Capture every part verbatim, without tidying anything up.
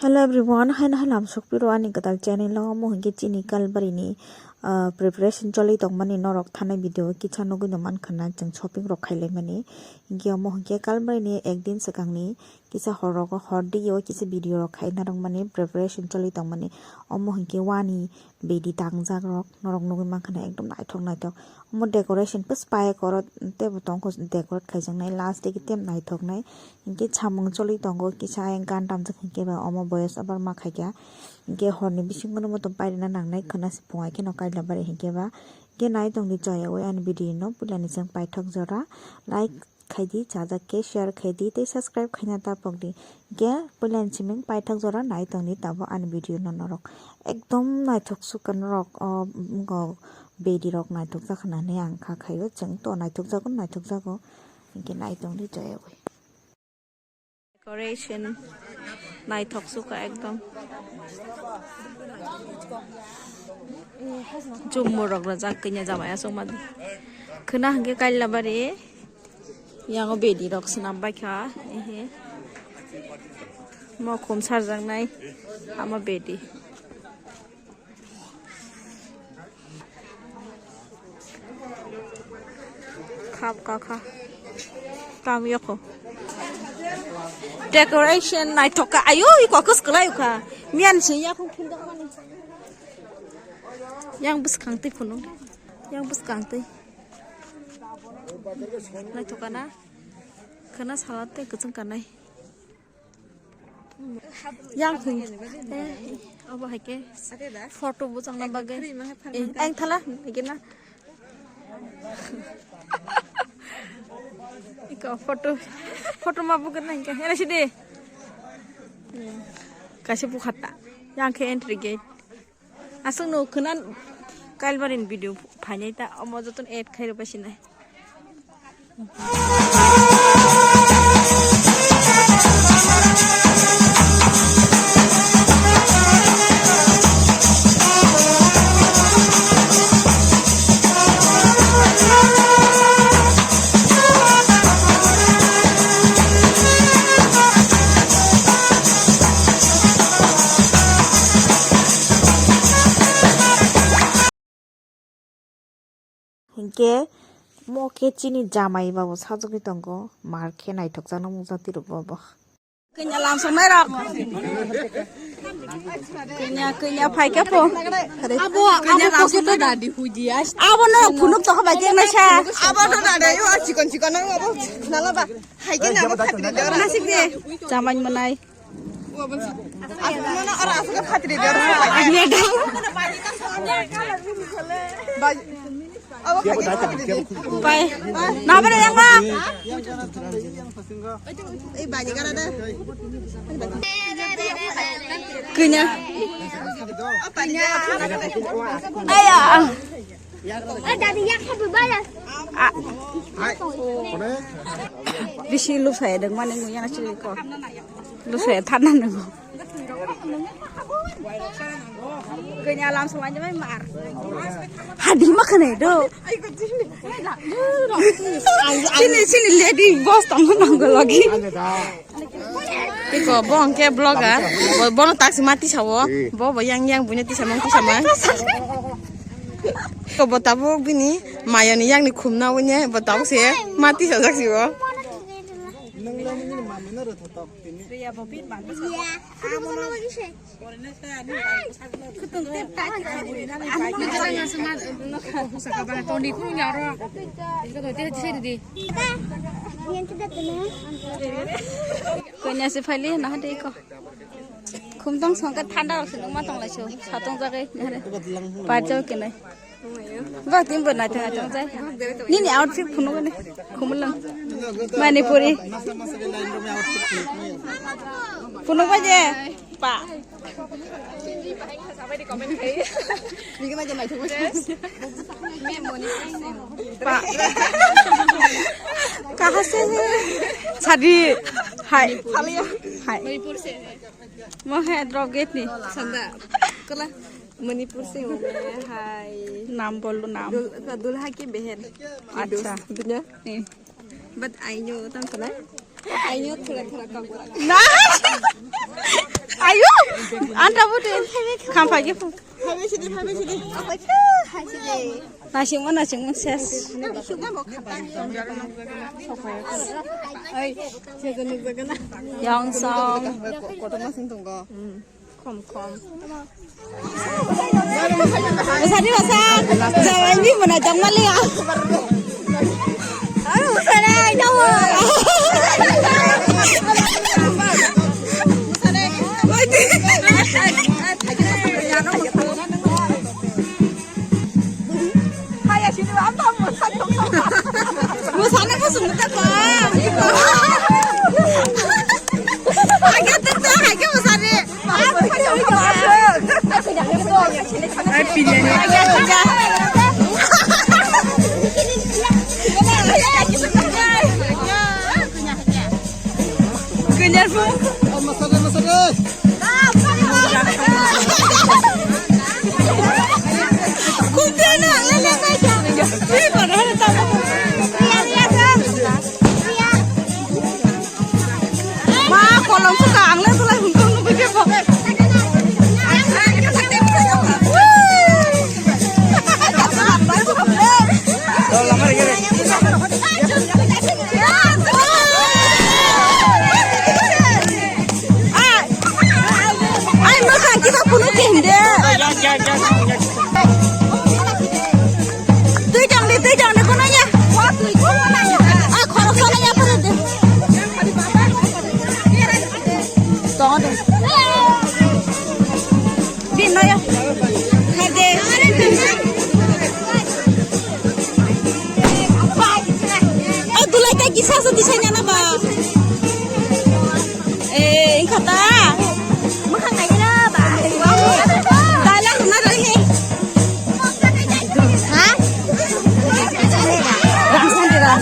Hello everyone, haino halam sokpiro ani kwtal channel o, omo hinkhe chini Kalbarini, ah, preparation choli tongmani norok thanai video kisa nugwi no mankha na, chwng shopping rok khailaimani. Hinkhe omo hinkhe Kalbarini ekdin swkangni kisa hor rogo, hor dio kisa video rok khaina rwngmani, preparation choli tongmani. Omo hinkhe wani bedi tangjak rok norok nugwi mankha na, ekdom naithok naithok. Omo decoration bwswk payek oro teibo tongkho decorate khaijaknai, last digi tei naithoknai. Hinkhe samung choli tongo kisa ayang gan damjak hinkhe ba omo voice over ma khaikha. Hinkhe horni bisingo no motom pairina nangnai khwna se phungai kheno kaila bari hinkhe ba. Hinkhe nai tongdi joya oi ani video no puilani chwng paithak jora like khaidi, chajak khe share khaidi tei subscribe khaina ta pokdi. Hinkhe puilani siming paithak jora nai tongdi tabo ani video no norok. Ekdom naithok sukha norok o, mm, go bedi rok naithok jakha na hinwi ang kha khaio, chwng to naithok jago, naithok jago. Hinkhe nai tongdi joya oi. Decoration naithok sukha ekdom. Jummo rok rwjak kanya jamaya songmani. Khwna hinkhe kaila bari. Yango bedi rok swnam baikha. Ehe. Mokhum sarjaknai. Ama bedi. Khap kakha. Tam yoko. Decoration naithok kha. Ayo, i kokos kwlai kha. Miyan sing yakung phil dok mani. Yang bwskang twi phunuk. Yang bwskang twi. Naithok kha na. Khwna salad tei kwchwng kanai. Yang thung. Eh, abo hai khe photo bo changna bagwi. Eh, ang thala, hai khe na. Iko photo, photo ma bukit na hinkhe. Hera sidi. Kaisa bukhata. Yang khe entry gate. Aswk no khwna Kalbarini video phainai ta, omo jotono add khairok bai sinai. Hinkhe mo khe chini jamai babo sajagwi tongo, mar khe naithokjakno mungsa tirok bobo. Kanya lamsoknai rok. Kanya, kanya phaikhe po. Abo, abo kanya lamsoknai rok. Dadi huji as. Abo no phunuk tokha bai khe naisa. Abo no dadi yo chikon chikon no abo nala ba. Hai kanya abo phatri de. Nasik de. Jamai manai. Abo no ora asuk phatri de. Bai. Bai. Nabra yang ma? Kanya. Aya. Bisi lusai dong mani ngu yang sini ko. Lusai thanan ngu. Kanya lamsoknai jamai mar. Hadi ma khanai do. Sini, sini lady boss tong nang logi. Iko bo hwnkhe vlogger. Bo, bono taksi ma tisawo. Bo, bo yang, yang buino tisamang, tisamang. Iko bo tabuk bini mayoni yangni khumna wngya, bo tabuk se ma tisajak si bo. Kanya se phaili na hade ko. Khumtong songkhe thanda rok se nungma tong lai so. Satong jagai nare. Pajao kenai. Bak tin bo naithok naithok jai. Nini outfit phunuk ni. Khumulwng. Manipuri. Phunuk ba je. Pa. Pa. Kaha se hai? Shadi. Hai. Hai. Manipur se hai. Mo hai drop gate ni. Sanda. Kola. Manipur se ho hai. Naam bolo, naam. Dul-, dulha ki behen. Acha. Dunya. Eh. But I know, tang kala. I know thoda thoda Kokborok. Na. Ayo. Anta buti. Khamphagi phu. Nasingmo, nasingmo ses. Oi, jogo nukjago na. Yongsong. Kotorma sing tongo. Khom, khom. Bwsadi bwsa, jawaini mwnajak maliya. Aro bwsadi, aro. Bwsadi bwsadi bwsa. Haikhe tuk tuk, haikhe bwsadi. Ma, kolom suka, ang le tulai hungkong nugui khe bo. Ai, ai, ma kha kita punu kende. Twi jang di, twi jang di, kono ya. Ah, khorok sana ya, pura de. Tongo de. Di, no ya. Kha de. Oh, dulai ta kisa sa di sanya na ba. Eh, wngkha ta? Mwkhang naina ba? Dala hwnna rwnghe. Ha? Rang sandi rang.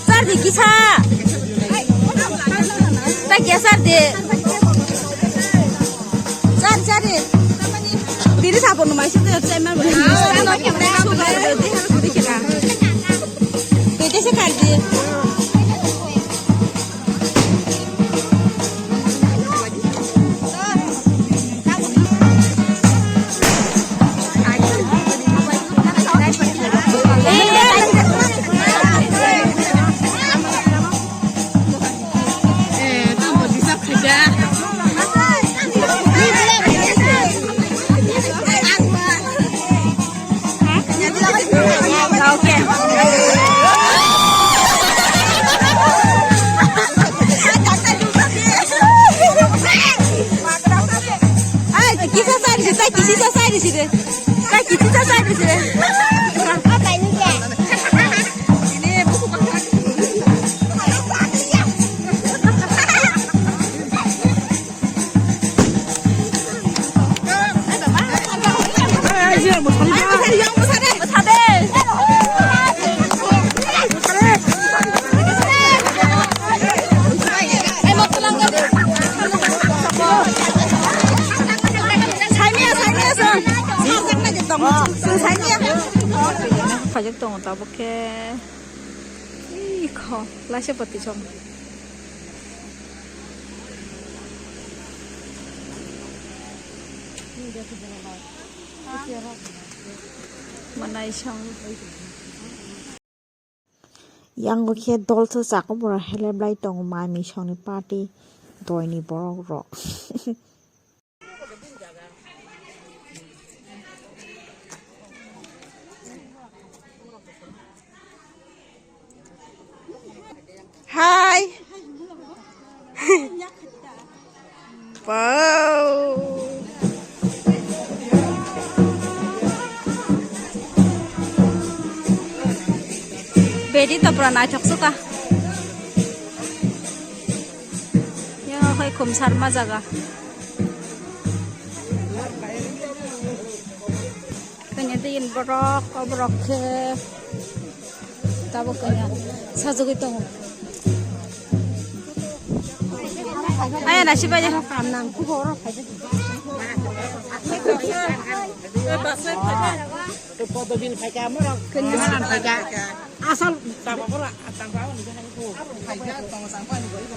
Sar di kisa. Ta kya sar di? Sar, sar di. Diri sabo no mai sute chai ma. Sugar di har guri kira. Kete se kar di. Ai, kisa sari si, tai kisi sa sari si de. Tai kisi sa sari si de. Khajak tongo tabuk khe. Ih, kho, laisa pati song. Manai song. Yang bo khe dol se chakopor helep lai tongo mami song ni party doi ni borok rok. Hi. Wow. Bedi to pura naithok suka. Yang akhai khum sarma jaga. Kanya din borok, o borok khe tabuk kanya sajagwi tongo. Aya nasi baja. Kam nang ku borok. Kanya phaikha. Asal. Tangkha, tangkha, ani gana ko. Phaikha, tong, tangkha, ani gana ko.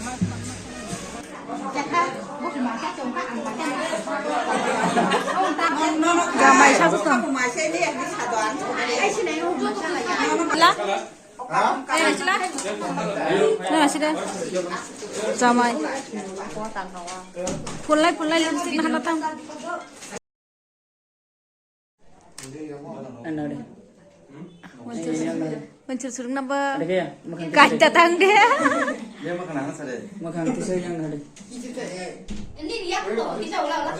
La? Nang asila? Jamai. Phulai, phulai, lipstick na hana tang. Ano de? Mansur, mansur surung na ba? Ada kaya? Makan kaita tang de. Dia makan apa sare? Makan tu saya yang ada. Ini dia tuh, kita ulah-ulah.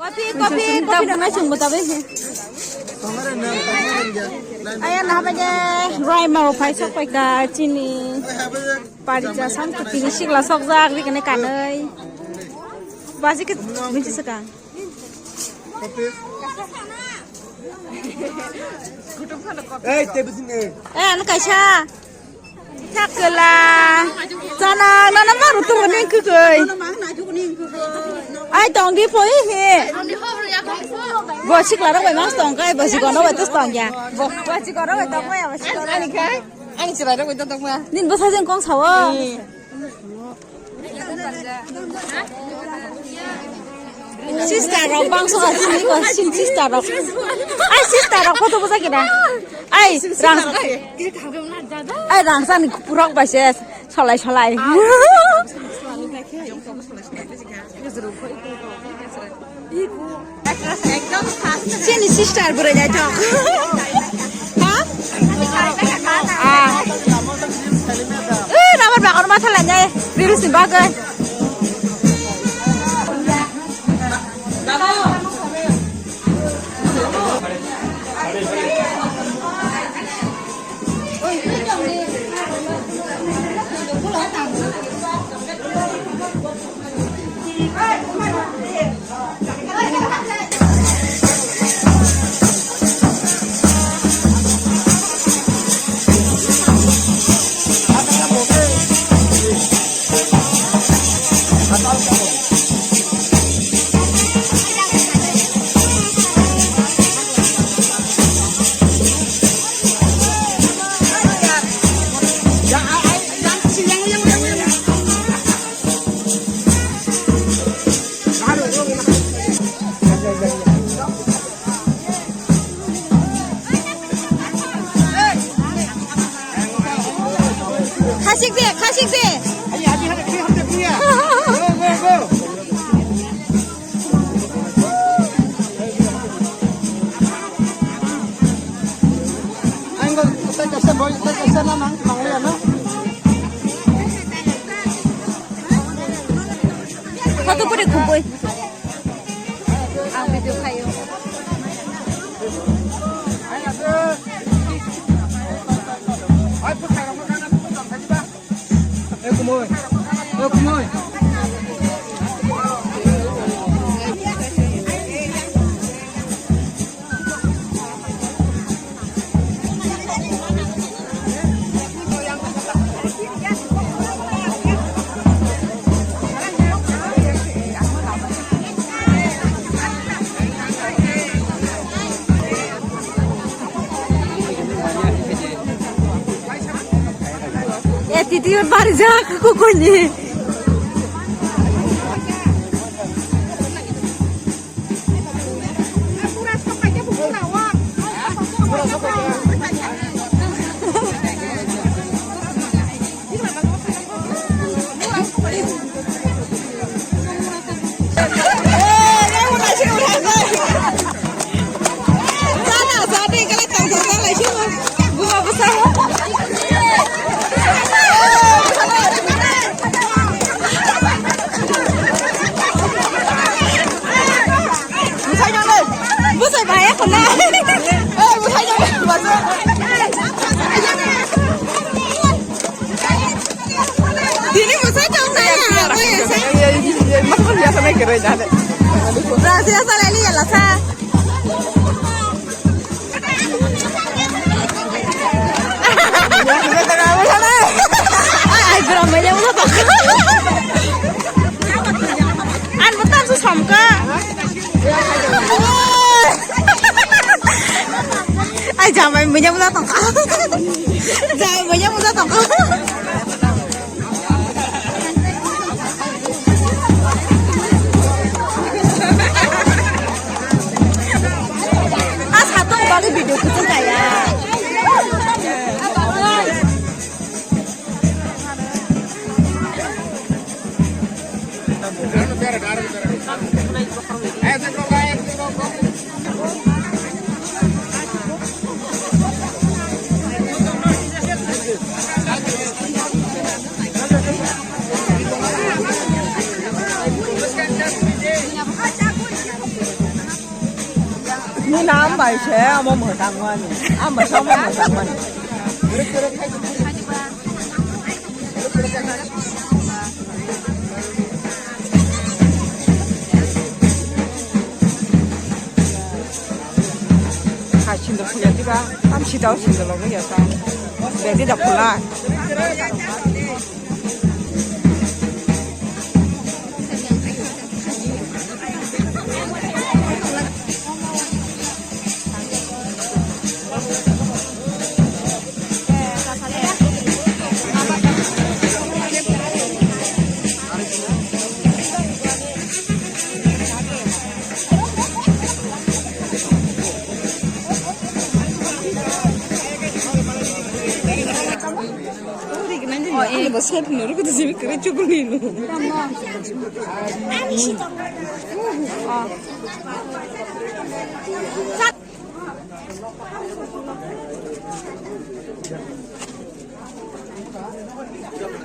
Kopi, kopi, kopi dona chwng bwtabai se. Aya naha bai de rai ma phai sok pai ka chini. Pari ja sam to tini sikla sok jak ri kene kanai. Baji ke binti saka. Ei, te bisin e. Eh, ano kaisa. Chakla. Chana, nana maru tu ni kukai. Ai, tong di poi he. Bo sikla rok bai mas tong kai, bo sikon rok bai tus tong ya. Bo, bo sikon rok bai tong ya, bo sikon rok. Ani kai? Ani chwrai rok bai tong ma. Nin bo sajeng kong sawo. Sister rok bangso ka chini ko, sin sister rok. Ai, sister rok photo bosa kida. Ai, rang. Ai, rang san purok bai se solai solai. Chini sister bwrwi naithok. Ha? Ah. Eh, namar bagon ma thalai nai. Reels ni bagwi. Khasik de, khasik de. Go, go, go. Angle, tei kaisa boy, tei kaisa na nang, nang ya na. Photo photo khubui. Ang video khayo. Attitude bari jak kukuni. Bwsai bai, bwsai bai, eko na. Eh, bwsai bai, bwsai. Dini bwsai tong na ya, abo ya sa. Bwsai ya sa lai li ya la sa. Ai, bwrang manya wngkha. Ang bo tamsa somkha. Ai, jamai manya wngkha tongkha. Jamai manya wngkha tongkha. Ni nam bai se amo mwtang mani. Am bai se amo mwtang mani. Hai sindor phuya diba, tam sida o sindor logo ya ta. Bedi da phulai.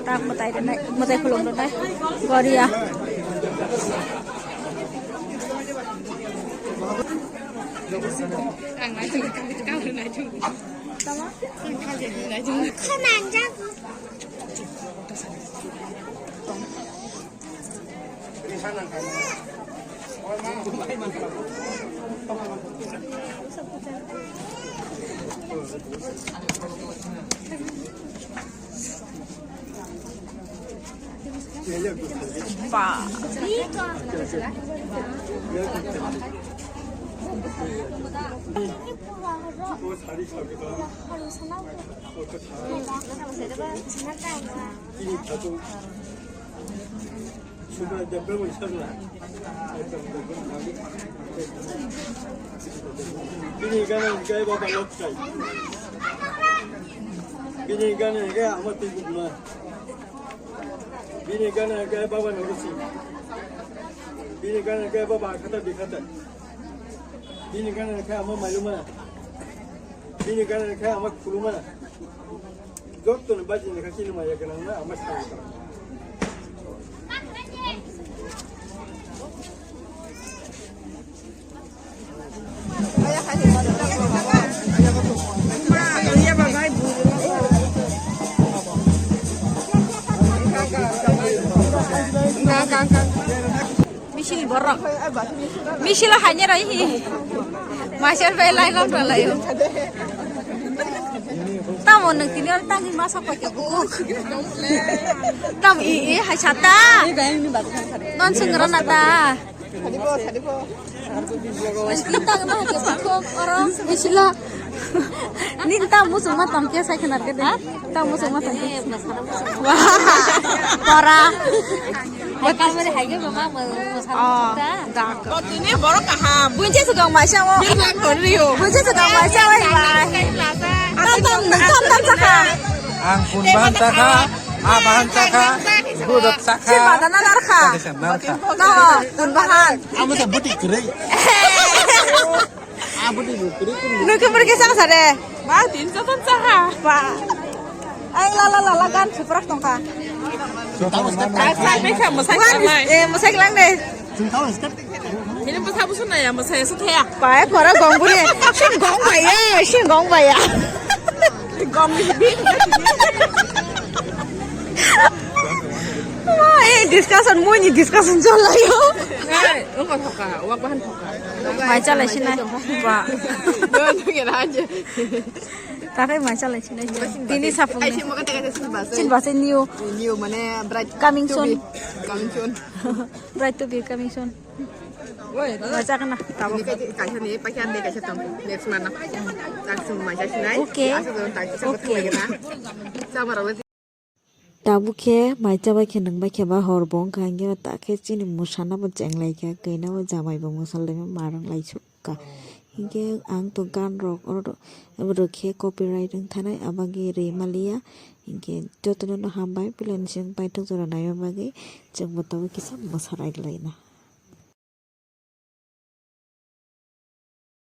Tak mwtai rwnai, mwtai khulum rwnai. Goria. Ba. Bini gana hingke baba lok kai. Bini gana hingke ama tui bukma. Bini gana hingke baba norosi. Bini gana hingke baba khata bikhata. Bini gana hingke ama mailuma. Bini gana hingke ama khuluma. Jottoni bajini kha chini maya gwnangma ama sai. Misil borok. Misil hainye roi hi. Masel bai lai lam ralai. Tamo nwng tini oro tangwi masa paikha bukuk. Tam i i hai sata. Non swngrana ta. Sadi bo, sadi bo. Tang na ke bukuk oro misila. Nin ta musung ma tong ke sai khnar ke de. Ta musung ma tong ke. Wah, pora. Hai kamari hai ke mama mo mo sa ta. Tini borok kaham. Bunche sugang maisa mo. Birla korio. Bunche sugang maisa mo, hai bai. Tam tam tam tam saka. Ang kun bahan taka, a bahan taka, budok taka. Si badana narkha. Narkha. No, kun bahan. Amo sa buti kre. A buti kre. Nukhe murkhe saka sare. Ba, tin sa ton saha. Ba. Ang la la la la gan suprak tongkha. Sa be kha, mwsai kha mai. Eh, mwsai lang de. Ini bwsa bwsa naya, bwsa ya sothe ya. Pai pora gong buri. Sing gong bai ya, sing gong bai ya. Gong ni bi. Wah, eh, discussion, mui ni discussion chol la yo. Eh, ungko thoka, wak bahan thoka. Mai chalai sinai. Ba. Don tu kira aja. Takai mai chalai sinai. Tini sapung ni. Ai, sing makan takai sing bahasa. Sing bahasa new. New mane bright. Coming soon. Coming soon. Bright to be coming soon. Woi, ma chakna, tabuk. Ini kaisa, kaisa ni, pakai ande kaisa tong. Next mana? Tak sung mai chasi nai. Okay. Asa dong tak sung Okay. Lagi na. Sama rawa. Tabuk khe mai chabai khe nwng bai khe ba hor bo wngkha, hingke tak khe chini mwsana bo chenglai kha, koi na bo jamai bo mwsal dai ma rwng lai suk kha. Hinkhe ang to gan rok oro rwkhe copyright wngthanai, abagwi rwi maliya. Hinkhe jotono no hambai, puila ni siyang paithak jora naima bagwi. Chwngbo tabuk kisa mwsarai laina.